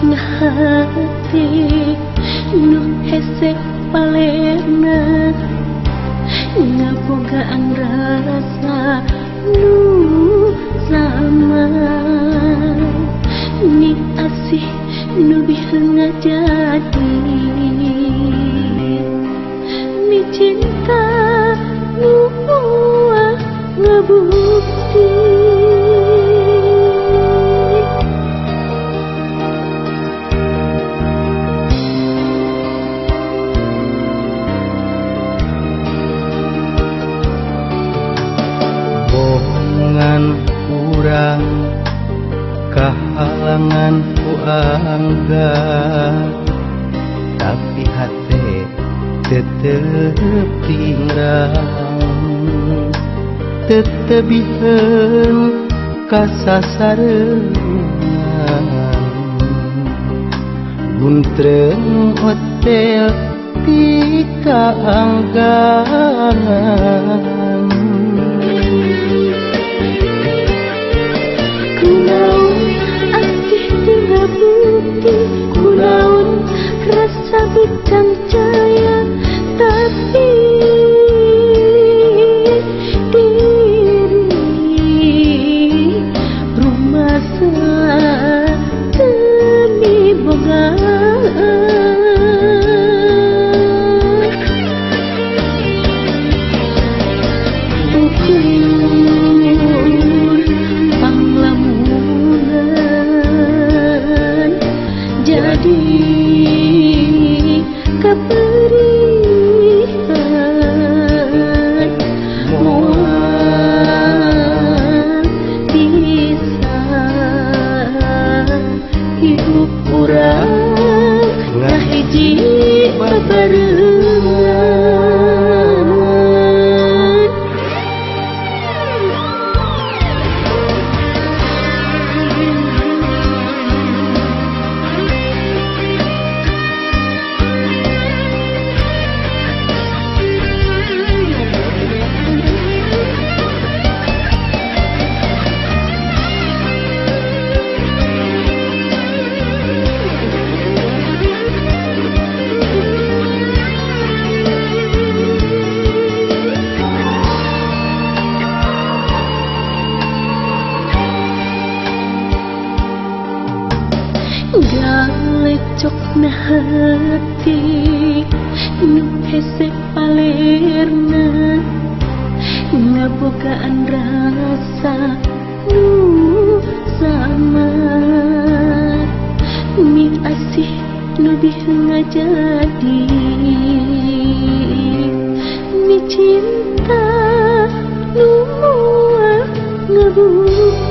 na hati nu hese palerna ngabogaan rasa nu sama ni asih nu biheung ngajadi mi cinta nu moal ngabukti. Bohongan urang kahalangan ku angga, tapi hate tetep tingrang, tetep biheung kasasareungan. Guntreng hotel ti kaanggangan. Kunaon asih teu ngabukti, kunaon rasa bicangcaya, tapi diri rumasa teu mibogaan. Ukur panglamunan jadi keperihan, moal bisa hidup urang ngahiji babarengan. Galecok na hati nu hese palerna ngabogaan rasa nu sama mi asih nu biheung ngajadi mi cinta nu moal ngabukti.